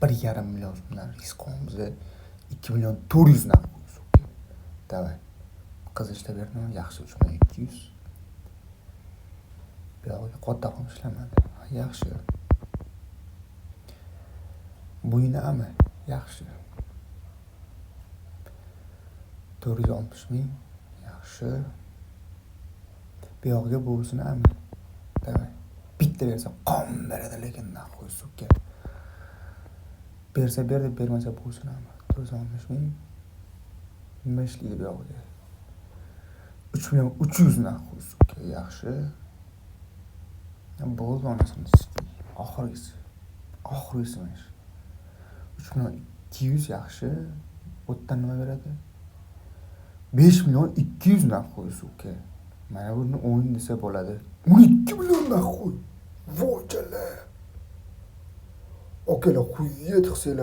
1,5 million so'mdan risk qilyapmiz. 2 million 400 нахуй, сука. Давай. Qiz ishlab berdimi? Yaxshi, 3 million 200. Buyog'iga katta ham ishlamadi. Yaxshi. Buynami? Yaxshi. 460 ming. Yaxshi. Buyog'iga buvisini ami. Давай. Bitta bersa qon beradi lekin, нахуй, сука. Bersa berdi, bermasa buvisini ami. 460 ming. Nima ishlaydi buyog'iga? 3 million 300, нахуй, сука. Yaxshi. Bo'ldi, onasini sikay. Oxirgisi. Oxirgisi mana shu. 3 million 200, yaxshi. Bu yerdan nima beradi? 5 million 200, нахуй, сука. Mana buni o'yin desa bo'ladi. 12 million, нахуй. Voy jala. Akalar, хует qilsanglar.